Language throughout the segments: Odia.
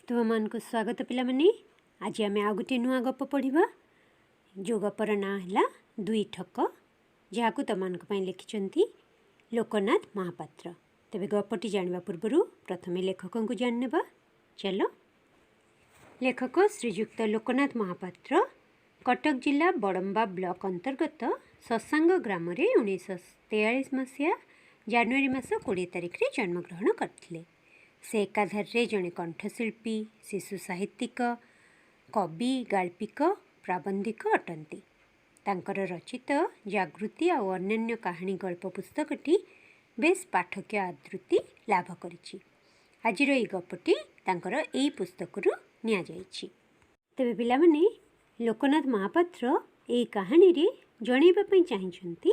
ତୁମମାନଙ୍କୁ ସ୍ୱାଗତ ପିଲାମାନେ। ଆଜି ଆମେ ଆଉ ଗୋଟିଏ ନୂଆ ଗପ ପଢ଼ିବା, ଯେଉଁ ଗପର ନାଁ ହେଲା ଦୁଇ ଠକ, ଯାହାକୁ ତୁମମାନଙ୍କ ପାଇଁ ଲେଖିଛନ୍ତି ଲୋକନାଥ ମହାପାତ୍ର। ତେବେ ଗପଟି ଜାଣିବା ପୂର୍ବରୁ ପ୍ରଥମେ ଲେଖକଙ୍କୁ ଜାଣିନେବା ଚାଲ। ଲେଖକ ଶ୍ରୀଯୁକ୍ତ ଲୋକନାଥ ମହାପାତ୍ର କଟକ ଜିଲ୍ଲା ବଡ଼ମ୍ବା ବ୍ଲକ ଅନ୍ତର୍ଗତ ଶଶାଙ୍ଗ ଗ୍ରାମରେ 1943 ମସିହା ଜାନୁଆରୀ ମାସ 20 ତାରିଖରେ ଜନ୍ମଗ୍ରହଣ କରିଥିଲେ। ସେ ଏକାଧାରରେ ଜଣେ କଣ୍ଠଶିଳ୍ପୀ, ଶିଶୁ ସାହିତ୍ୟିକ, କବି, ଗାଳ୍ପିକ, ପ୍ରାବନ୍ଧିକ ଅଟନ୍ତି। ତାଙ୍କର ରଚିତ ଜାଗୃତି ଆଉ ଅନ୍ୟାନ୍ୟ କାହାଣୀ ଗଳ୍ପ ପୁସ୍ତକଟି ବେଶ ପାଠକୀୟ ଆଦୃତି ଲାଭ କରିଛି। ଆଜିର ଏଇ ଗପଟି ତାଙ୍କର ଏଇ ପୁସ୍ତକରୁ ନିଆଯାଇଛି। ତେବେ ପିଲାମାନେ, ଲୋକନାଥ ମହାପାତ୍ର ଏଇ କାହାଣୀରେ ଜଣାଇବା ପାଇଁ ଚାହିଁଛନ୍ତି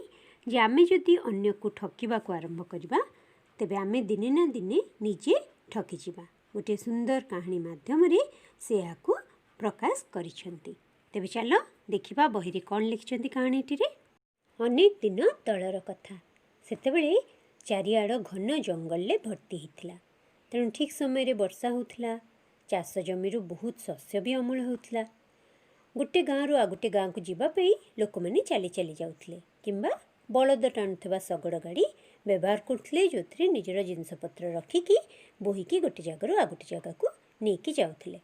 ଯେ ଆମେ ଯଦି ଅନ୍ୟକୁ ଠକିବାକୁ ଆରମ୍ଭ କରିବା, ତେବେ ଆମେ ଦିନେ ନା ଦିନେ ନିଜେ ଠକିଯିବା। ଗୋଟିଏ ସୁନ୍ଦର କାହାଣୀ ମାଧ୍ୟମରେ ସେ ଏହାକୁ ପ୍ରକାଶ କରିଛନ୍ତି। ତେବେ ଚାଲ ଦେଖିବା ବହିରେ କ'ଣ ଲେଖିଛନ୍ତି କାହାଣୀଟିରେ। ଅନେକ ଦିନ ତଳର କଥା। ସେତେବେଳେ ଚାରିଆଡ଼ ଘନ ଜଙ୍ଗଲରେ ଭର୍ତ୍ତି ହେଇଥିଲା। ତେଣୁ ଠିକ୍ ସମୟରେ ବର୍ଷା ହେଉଥିଲା। ଚାଷ ଜମିରୁ ବହୁତ ଶସ୍ୟ ବି ଅମଳ ହେଉଥିଲା। ଗୋଟେ ଗାଁରୁ ଆଉ ଗୋଟେ ଗାଁକୁ ଯିବା ପାଇଁ ଲୋକମାନେ ଚାଲି ଚାଲି ଯାଉଥିଲେ କିମ୍ବା ବଳଦ ଟାଣୁଥିବା ଶଗଡ଼ ଗାଡ଼ି ବ୍ୟବହାର କରୁଥିଲେ, ଯେଉଁଥିରେ ନିଜର ଜିନିଷପତ୍ର ରଖିକି ବୋହିକି ଗୋଟେ ଜାଗାରୁ ଆଉ ଗୋଟେ ଜାଗାକୁ ନେଇକି ଯାଉଥିଲେ।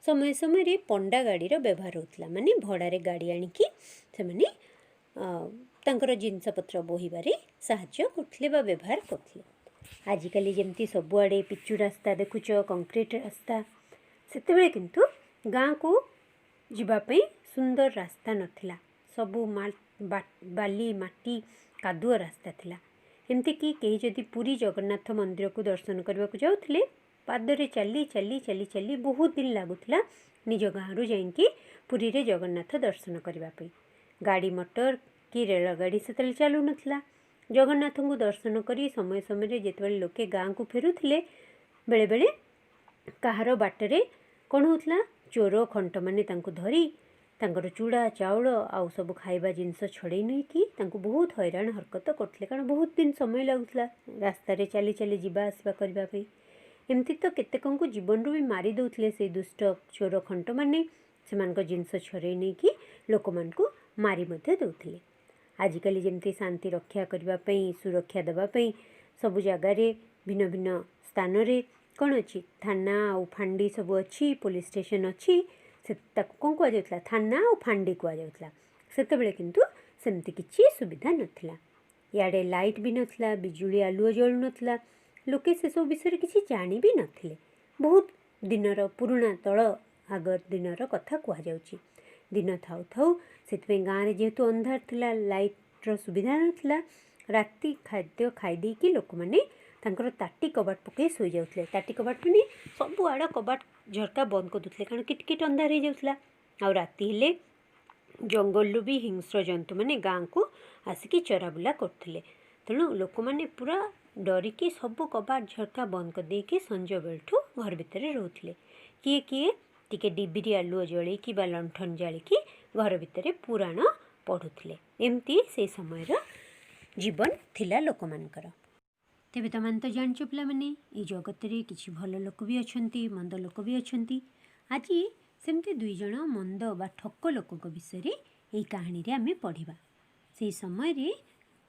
ସମୟ ସମୟରେ ପଣ୍ଡା ଗାଡ଼ିର ବ୍ୟବହାର ହେଉଥିଲା, ମାନେ ଭଡ଼ାରେ ଗାଡ଼ି ଆଣିକି ସେମାନେ ତାଙ୍କର ଜିନିଷପତ୍ର ବୋହିବାରେ ସାହାଯ୍ୟ କରୁଥିଲେ ବା ବ୍ୟବହାର କରୁଥିଲେ। ଆଜିକାଲି ଯେମିତି ସବୁଆଡ଼େ ପିଚୁ ରାସ୍ତା ଦେଖୁଛ, କଂକ୍ରିଟ ରାସ୍ତା, ସେତେବେଳେ କିନ୍ତୁ ଗାଁକୁ ଯିବା ପାଇଁ ସୁନ୍ଦର ରାସ୍ତା ନଥିଲା। ସବୁ ବାଲି, ମାଟି, କାଦୁଅ ରାସ୍ତା ଥିଲା। ଏମିତିକି କେହି ଯଦି ପୁରୀ ଜଗନ୍ନାଥ ମନ୍ଦିରକୁ ଦର୍ଶନ କରିବାକୁ ଯାଉଥିଲେ, ପାଦରେ ଚାଲି ଚାଲି ଚାଲି ଚାଲି ବହୁତ ଦିନ ଲାଗୁଥିଲା ନିଜ ଗାଁରୁ ଯାଇକି ପୁରୀରେ ଜଗନ୍ନାଥ ଦର୍ଶନ କରିବା ପାଇଁ। ଗାଡ଼ି ମଟର କି ରେଳଗାଡ଼ି ସେତେବେଳେ ଚାଲୁନଥିଲା। ଜଗନ୍ନାଥଙ୍କୁ ଦର୍ଶନ କରି ସମୟ ସମୟରେ ଯେତେବେଳେ ଲୋକେ ଗାଁକୁ ଫେରୁଥିଲେ, ବେଳେବେଳେ କାହାର ବାଟରେ କ'ଣ ହେଉଥିଲା, ଚୋର ଖଣ୍ଟମାନେ ତାଙ୍କୁ ଧରି ତାଙ୍କର ଚୁଡ଼ା, ଚାଉଳ ଆଉ ସବୁ ଖାଇବା ଜିନିଷ ଛଡ଼େଇ ନେଇକି ତାଙ୍କୁ ବହୁତ ହଇରାଣ ହରକତ କରୁଥିଲେ, କାରଣ ବହୁତ ଦିନ ସମୟ ଲାଗୁଥିଲା ରାସ୍ତାରେ ଚାଲି ଚାଲି ଯିବା ଆସିବା କରିବା ପାଇଁ। ଏମିତି ତ କେତେକଙ୍କୁ ଜୀବନରୁ ବି ମାରି ଦେଉଥିଲେ ସେଇ ଦୁଷ୍ଟ ଚୋର ଖଣ୍ଟମାନେ। ସେମାନଙ୍କ ଜିନିଷ ଛଡ଼େଇ ନେଇକି ଲୋକମାନଙ୍କୁ ମାରି ମଧ୍ୟ ଦେଉଥିଲେ। ଆଜିକାଲି ଯେମିତି ଶାନ୍ତି ରକ୍ଷା କରିବା ପାଇଁ, ସୁରକ୍ଷା ଦେବା ପାଇଁ ସବୁ ଜାଗାରେ ଭିନ୍ନ ଭିନ୍ନ ସ୍ଥାନରେ କ'ଣ ଅଛି, ଥାନା ଆଉ ଫାଣ୍ଡି ସବୁ ଅଛି, ପୋଲିସ ଷ୍ଟେସନ ଅଛି, ସେ ତାକୁ କ'ଣ କୁହାଯାଉଥିଲା? ଥାନା ଆଉ ଫାଣ୍ଡି କୁହାଯାଉଥିଲା। ସେତେବେଳେ କିନ୍ତୁ ସେମିତି କିଛି ସୁବିଧା ନଥିଲା। ଇଆଡ଼େ ଲାଇଟ୍ ବି ନଥିଲା, ବିଜୁଳି ଆଲୁଅ ଜଳୁନଥିଲା। ଲୋକେ ସେସବୁ ବିଷୟରେ କିଛି ଜାଣି ବି ନଥିଲେ। ବହୁତ ଦିନର ପୁରୁଣା ତଳ ଆଗ ଦିନର କଥା କୁହାଯାଉଛି। ଦିନ ଥାଉ ଥାଉ ସେଥିପାଇଁ ଗାଁରେ ଯେହେତୁ ଅନ୍ଧାର ଥିଲା, ଲାଇଟ୍ର ସୁବିଧା ନଥିଲା, ରାତି ଖାଦ୍ୟ ଖାଇ ଦେଇକି ଲୋକମାନେ ତାଙ୍କର ତାଟି କବାଟ ପକାଇ ଶୋଇଯାଉଥିଲେ। ତାଟି କବାଟ ମାନେ ସବୁଆଡ଼ କବାଟ ଝରକା ବନ୍ଦ କରିଦେଉଥିଲେ, କାରଣ କିଟକିଟ ଅନ୍ଧାର ହେଇଯାଉଥିଲା। ଆଉ ରାତି ହେଲେ ଜଙ୍ଗଲରୁ ବି ହିଂସ୍ର ଜନ୍ତୁମାନେ ଗାଁକୁ ଆସିକି ଚରାବୁଲା କରୁଥିଲେ। ତେଣୁ ଲୋକମାନେ ପୁରା ଡରିକି ସବୁ କବାଟ ଝରକା ବନ୍ଦ କରିଦେଇକି ସଞ୍ଜବେଳଠୁ ଘର ଭିତରେ ରହୁଥିଲେ। କିଏ କିଏ ଟିକେ ଡିବିରି ଆଲୁଅ ଜଳେଇକି ବା ଲଣ୍ଠନ ଜାଳିକି ଘର ଭିତରେ ପୁରାଣ ପଢ଼ୁଥିଲେ। ଏମିତି ସେଇ ସମୟର ଜୀବନ ଥିଲା ଲୋକମାନଙ୍କର। ତେବେ ତମେମାନେ ତ ଜାଣିଛ ପିଲାମାନେ, ଏଇ ଜଗତରେ କିଛି ଭଲ ଲୋକ ବି ଅଛନ୍ତି, ମନ୍ଦ ଲୋକ ବି ଅଛନ୍ତି। ଆଜି ସେମିତି ଦୁଇ ଜଣ ମନ୍ଦ ବା ଠକ ଲୋକଙ୍କ ବିଷୟରେ ଏଇ କାହାଣୀରେ ଆମେ ପଢ଼ିବା। ସେଇ ସମୟରେ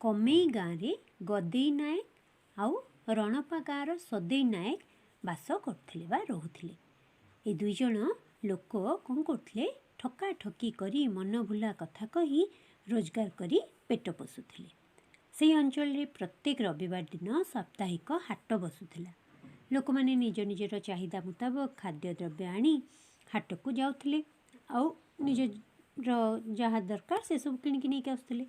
କମେଇ ଗାଁରେ ଗଦେଇ ନାୟକ ଆଉ ରଣପା ଗାଁର ସଦେଇ ନାୟକ ବାସ କରୁଥିଲେ ବା ରହୁଥିଲେ। ଏ ଦୁଇ ଜଣ ଲୋକ କ'ଣ କରୁଥିଲେ? ଠକାଠକି କରି, ମନଭୁଲା କଥା କହି ରୋଜଗାର କରି ପେଟ ପୋଷୁଥିଲେ। ସେଇ ଅଞ୍ଚଳରେ ପ୍ରତ୍ୟେକ ରବିବାର ଦିନ ସାପ୍ତାହିକ ହାଟ ବସୁଥିଲା। ଲୋକମାନେ ନିଜ ନିଜର ଚାହିଦା ମୁତାବକ ଖାଦ୍ୟ ଦ୍ରବ୍ୟ ଆଣି ହାଟକୁ ଯାଉଥିଲେ ଆଉ ନିଜର ଯାହା ଦରକାର ସେସବୁ କିଣିକି ନେଇକି ଆସୁଥିଲେ।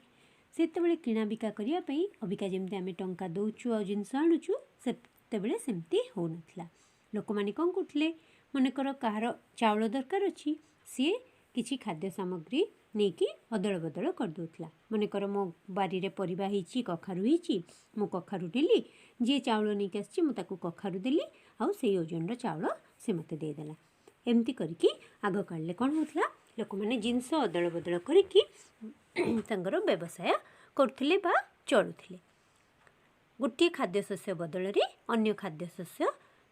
ସେତେବେଳେ କିଣା ବିକା କରିବା ପାଇଁ ଅବିକା ଯେମିତି ଆମେ ଟଙ୍କା ଦେଉଛୁ ଆଉ ଜିନିଷ ଆଣୁଛୁ, ସେତେବେଳେ ସେମିତି ହେଉନଥିଲା। ଲୋକମାନେ କ'ଣ କରୁଥିଲେ? ମନେକର କାହାର ଚାଉଳ ଦରକାର ଅଛି, ସିଏ କିଛି ଖାଦ୍ୟ ସାମଗ୍ରୀ ନେଇକି ଅଦଳ ବଦଳ କରିଦେଉଥିଲା। ମନେକର ମୋ ବାରିରେ ପରିବା ହେଇଛି, କଖାରୁ ହେଇଛି, ମୁଁ କଖାରୁ ନେଲି, ଯିଏ ଚାଉଳ ନେଇକି ଆସିଛି ମୁଁ ତାକୁ କଖାରୁ ଦେଲି ଆଉ ସେଇ ଓଜନର ଚାଉଳ ସେ ମୋତେ ଦେଇଦେଲା। ଏମିତି କରିକି ଆଗକାଳରେ କ'ଣ ହେଉଥିଲା? ଲୋକମାନେ ଜିନିଷ ଅଦଳ ବଦଳ କରିକି ତାଙ୍କର ବ୍ୟବସାୟ କରୁଥିଲେ ବା ଚଳୁଥିଲେ। ଗୋଟିଏ ଖାଦ୍ୟଶସ୍ୟ ବଦଳରେ ଅନ୍ୟ ଖାଦ୍ୟଶସ୍ୟ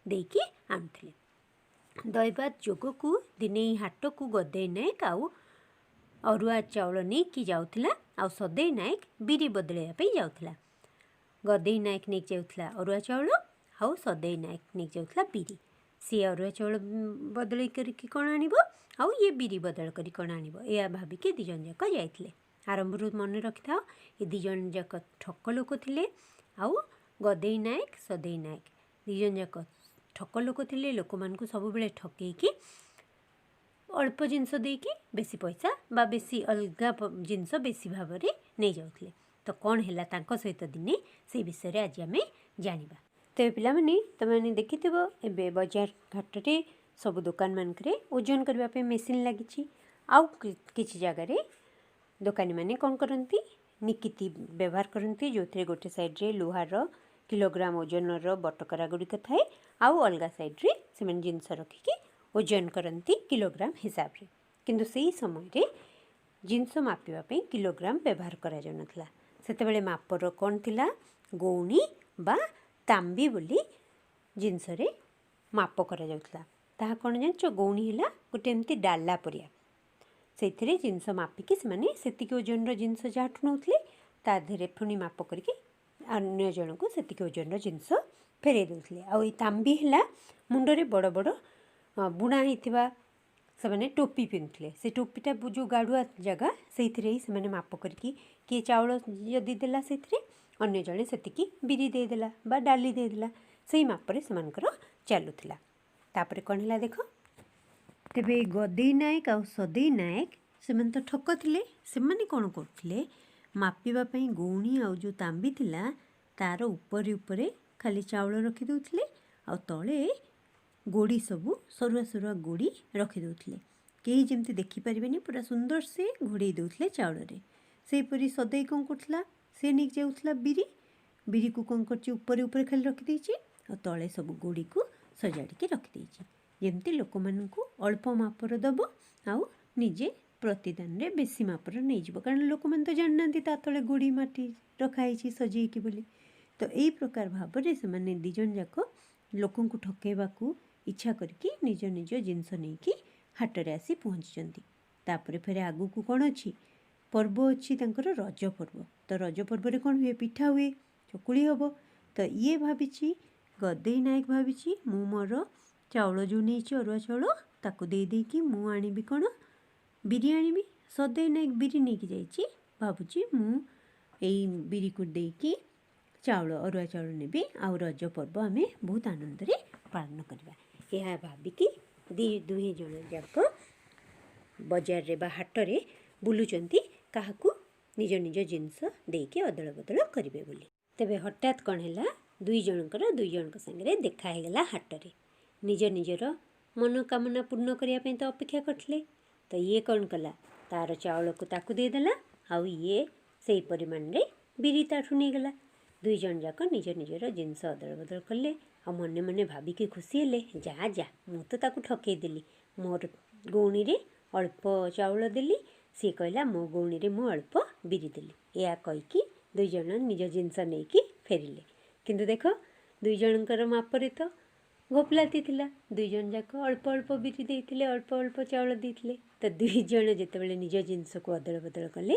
ଦେଇକି ଆଣୁଥିଲେ। ଦୈବାତ ଯୋଗକୁ ଦିନେ ଏଇ ହାଟକୁ ଗଦେଇ ନାୟକ ଆଉ ଅରୁଆ ଚାଉଳ ନେଇକି ଯାଉଥିଲା, ଆଉ ସଦେଇ ନାୟକ ବିରି ବଦଳାଇବା ପାଇଁ ଯାଉଥିଲା। ଗଦେଇ ନାୟକ ନେଇକି ଯାଉଥିଲା ଅରୁଆ ଚାଉଳ ଆଉ ସଦେଇ ନାୟକ ନେଇକି ଯାଉଥିଲା ବିରି। ସିଏ ଅରୁଆ ଚାଉଳ ବଦଳେଇ କରିକି କ'ଣ ଆଣିବ ଆଉ ଇଏ ବିରି ବଦଳ କରି କ'ଣ ଆଣିବ, ଏହା ଭାବିକି ଦୁଇ ଜଣ ଯାକ ଯାଇଥିଲେ। ଆରମ୍ଭରୁ ମନେ ରଖିଥାଅ, ଏ ଦୁଇ ଜଣ ଯାକ ଠକ ଲୋକ ଥିଲେ। ଆଉ ଗଦେଇ ନାୟକ, ସଦେଇ ନାୟକ ଦୁଇ ଜଣ ଯାକ ଠକ ଲୋକ ଥିଲେ। ଲୋକମାନଙ୍କୁ ସବୁବେଳେ ଠକେଇକି ଅଳ୍ପ ଜିନିଷ ଦେଇକି ବେଶୀ ପଇସା ବା ବେଶୀ ଅଲଗା ଜିନିଷ ବେଶୀ ଭାବରେ ନେଇଯାଉଥିଲେ। ତ କ'ଣ ହେଲା ତାଙ୍କ ସହିତ ଦିନେ, ସେଇ ବିଷୟରେ ଆଜି ଆମେ ଜାଣିବା। ତେବେ ପିଲାମାନେ, ତୁମେମାନେ ଦେଖିଥିବ ଏବେ ବଜାର ଘାଟରେ ସବୁ ଦୋକାନମାନଙ୍କରେ ଓଜନ କରିବା ପାଇଁ ମେସିନ୍ ଲାଗିଛି। ଆଉ କିଛି ଜାଗାରେ ଦୋକାନୀମାନେ କ'ଣ କରନ୍ତି? ନିକିତି ବ୍ୟବହାର କରନ୍ତି, ଯେଉଁଥିରେ ଗୋଟେ ସାଇଡ଼୍ରେ ଲୁହାର କିଲୋଗ୍ରାମ ଓଜନର ବଟକରା ଗୁଡ଼ିକ ଥାଏ ଆଉ ଅଲଗା ସାଇଡ଼୍ରେ ସେମାନେ ଜିନିଷ ରଖିକି ଓଜନ କରନ୍ତି କିଲୋଗ୍ରାମ ହିସାବରେ। କିନ୍ତୁ ସେଇ ସମୟରେ ଜିନିଷ ମାପିବା ପାଇଁ କିଲୋଗ୍ରାମ ବ୍ୟବହାର କରାଯାଉନଥିଲା। ସେତେବେଳେ ମାପର କ'ଣ ଥିଲା? ଗଉଣୀ ବା ତାମ୍ବି ବୋଲି ଜିନିଷରେ ମାପ କରାଯାଉଥିଲା। ତାହା କ'ଣ ଜାଣିଛ? ଗଉଣୀ ହେଲା ଗୋଟେ ଏମିତି ଡାଲା ପରିଆ। ସେଇଥିରେ ଜିନିଷ ମାପିକି ସେମାନେ ସେତିକି ଓଜନର ଜିନିଷ ଯାହାଠୁ ନେଉଥିଲେ, ତା ଦେହରେ ପୁଣି ମାପ କରିକି ଅନ୍ୟ ଜଣଙ୍କୁ ସେତିକି ଓଜନର ଜିନିଷ ଫେରାଇ ଦେଉଥିଲେ। ଆଉ ଏଇ ତାମ୍ବି ହେଲା ମୁଣ୍ଡରେ ବଡ଼ ବଡ଼ ବୁଣା ହେଇଥିବା ସେମାନେ ଟୋପି ପିନ୍ଧୁଥିଲେ। ସେ ଟୋପିଟା ଯେଉଁ ଗାଢ଼ୁଆ ଜାଗା, ସେଇଥିରେ ହିଁ ସେମାନେ ମାପ କରିକି କିଏ ଚାଉଳ ଯଦି ଦେଲା, ସେଇଥିରେ ଅନ୍ୟ ଜଣେ ସେତିକି ବିରି ଦେଇଦେଲା ବା ଡାଲି ଦେଇଦେଲା। ସେଇ ମାପରେ ସେମାନଙ୍କର ଚାଲୁଥିଲା। ତାପରେ କ'ଣ ହେଲା ଦେଖ। ତେବେ ଗଦେଇ ନାୟକ ଆଉ ସଦେଇ ନାୟକ, ସେମାନେ ତ ଠକ ଥିଲେ। ସେମାନେ କ'ଣ କରୁଥିଲେ? ମାପିବା ପାଇଁ ଗଉଣୀ ଆଉ ଯେଉଁ ତାମ୍ବି ଥିଲା, ତାର ଉପରେ ଉପରେ ଖାଲି ଚାଉଳ ରଖିଦେଉଥିଲେ ଆଉ ତଳେ ଗୋଡ଼ି ସବୁ ସରୁଆ ସରୁଆ ଗୋଡ଼ି ରଖିଦେଉଥିଲେ। କେହି ଯେମିତି ଦେଖିପାରିବେନି, ପୁରା ସୁନ୍ଦର ସେ ଘୋଡ଼େଇ ଦେଉଥିଲେ ଚାଉଳରେ। ସେହିପରି ସଦେଇ କ'ଣ କରୁଥିଲା? ସେ ନେଇକି ଯାଉଥିଲା ବିରି। ବିରିକୁ କ'ଣ କରୁଛି? ଉପରେ ଉପରେ ଖାଲି ରଖିଦେଇଛି ଆଉ ତଳେ ସବୁ ଗୋଡ଼ିକୁ ସଜାଡ଼ିକି ରଖିଦେଇଛି, ଯେମିତି ଲୋକମାନଙ୍କୁ ଅଳ୍ପ ମାପର ଦେବ ଆଉ ନିଜେ ପ୍ରତିଦାନରେ ବେଶୀ ମାପର ନେଇଯିବ। କାରଣ ଲୋକମାନେ ତ ଜାଣିନାହାନ୍ତି ତା ତଳେ ଗୋଡ଼ି ମାଟି ରଖାହେଇଛି ସଜେଇକି ବୋଲି। ତ ଏଇ ପ୍ରକାର ଭାବରେ ସେମାନେ ଦୁଇ ଜଣ ଯାକ ଲୋକଙ୍କୁ ଠକେଇବାକୁ ଇଚ୍ଛା କରିକି ନିଜ ନିଜ ଜିନିଷ ନେଇକି ହାଟରେ ଆସି ପହଞ୍ଚିଛନ୍ତି। ତାପରେ ଫେରେ ଆଗକୁ କ'ଣ ଅଛି? ପର୍ବ ଅଛି ତାଙ୍କର, ରଜ ପର୍ବ। ତ ରଜ ପର୍ବରେ କ'ଣ ହୁଏ? ପିଠା ହୁଏ, ଚକୁଳି ହେବ। ତ ଇଏ ଭାବିଛି, ଗଦେଇ ନାୟକ ଭାବିଛି, ମୁଁ ମୋର ଚାଉଳ ଯେଉଁ ନେଇଛି ଅରୁଆ ଚାଉଳ, ତାକୁ ଦେଇ ଦେଇକି ମୁଁ ଆଣିବି କ'ଣ? ବିରି ଆଣିବି। ସଦେଇ ନାୟକ ବିରି ନେଇକି ଯାଇଛି, ଭାବୁଛି ମୁଁ ଏଇ ବିରିକୁ ଦେଇକି ଚାଉଳ, ଅରୁଆ ଚାଉଳ ନେବି ଆଉ ରଜ ପର୍ବ ଆମେ ବହୁତ ଆନନ୍ଦରେ ପାଳନ କରିବା। ଏହା ଭାବିକି ଦୁହେଁ ଜଣ ଯାକ ବଜାରରେ ବା ହାଟରେ ବୁଲୁଛନ୍ତି, କାହାକୁ ନିଜ ନିଜ ଜିନିଷ ଦେଇକି ଅଦଳ ବଦଳ କରିବେ ବୋଲି। ତେବେ ହଠାତ୍ କ'ଣ ହେଲା? ଦୁଇ ଜଣଙ୍କର ଦୁଇ ଜଣଙ୍କ ସାଙ୍ଗରେ ଦେଖା ହେଇଗଲା ହାଟରେ। ନିଜ ନିଜର ମନୋକାମନା ପୂର୍ଣ୍ଣ କରିବା ପାଇଁ ତ ଅପେକ୍ଷା କରିଥିଲେ। ତ ଇଏ କ'ଣ କଲା? ତାର ଚାଉଳକୁ ତାକୁ ଦେଇଦେଲା ଆଉ ଇଏ ସେଇ ପରିମାଣରେ ବିରି ତାଠୁ ନେଇଗଲା। ଦୁଇ ଜଣ ଯାକ ନିଜ ନିଜର ଜିନିଷ ଅଦଳ ବଦଳ କଲେ ଆଉ ମନେ ମନେ ଭାବିକି ଖୁସି ହେଲେ, ଯା ଯା, ମୁଁ ତ ତାକୁ ଠକେଇଦେଲି। ମୋର ଗଉଣୀରେ ଅଳ୍ପ ଚାଉଳ ଦେଲି, ସିଏ କହିଲା ମୋ ଗଉଣୀରେ ମୁଁ ଅଳ୍ପ ବିରି ଦେଲି। ଏହା କହିକି ଦୁଇ ଜଣ ନିଜ ଜିନିଷ ନେଇକି ଫେରିଲେ। କିନ୍ତୁ ଦେଖ, ଦୁଇ ଜଣଙ୍କର ମାପରେ ତ ଘୋପଲାତି ଥିଲା। ଦୁଇ ଜଣ ଯାକ ଅଳ୍ପ ଅଳ୍ପ ବିରି ଦେଇଥିଲେ, ଅଳ୍ପ ଅଳ୍ପ ଚାଉଳ ଦେଇଥିଲେ। ତ ଦୁଇ ଜଣ ଯେତେବେଳେ ନିଜ ଜିନିଷକୁ ଅଦଳ ବଦଳ କଲେ,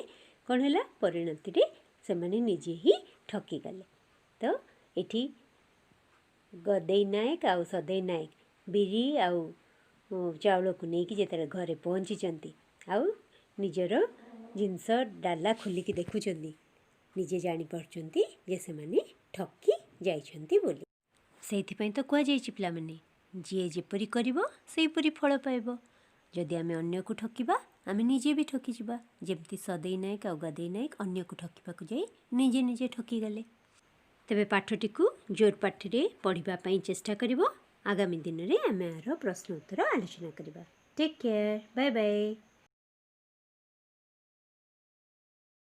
କ'ଣ ହେଲା? ପରିଣତିରେ ସେମାନେ ନିଜେ ହିଁ ଠକିଗଲେ। ତ ଏଠି ଗଦେଇ ନାୟକ ଆଉ ସଦେଇ ନାୟକ ବିରି ଆଉ ଚାଉଳକୁ ନେଇକି ଯେତେବେଳେ ଘରେ ପହଞ୍ଚିଛନ୍ତି ଆଉ ନିଜର ଜିନିଷ ଡାଲା ଖୋଲିକି ଦେଖୁଛନ୍ତି, ନିଜେ ଜାଣିପାରୁଛନ୍ତି ଯେ ସେମାନେ ଠକି ଯାଇଛନ୍ତି ବୋଲି। ସେଇଥିପାଇଁ ତ କୁହାଯାଇଛି ପିଲାମାନେ, ଯିଏ ଯେପରି କରିବ ସେହିପରି ଫଳ ପାଇବ। ଯଦି ଆମେ ଅନ୍ୟକୁ ଠକିବା, ଆମେ ନିଜେ ବି ଠକିଯିବା। ଯେମିତି ସଦେଇ ନାୟକ ଆଉ ଗଦେଇ ନାୟକ ଅନ୍ୟକୁ ଠକିବାକୁ ଯାଇ ନିଜେ ନିଜେ ଠକିଗଲେ। ତେବେ ପାଠଟିକୁ ଜୋର ପାଟିରେ ପଢ଼ିବା ପାଇଁ ଚେଷ୍ଟା କରିବ। ଆଗାମୀ ଦିନରେ ଆମେ ଏହାର ପ୍ରଶ୍ନ ଉତ୍ତର ଆଲୋଚନା କରିବା। Take care, bye bye.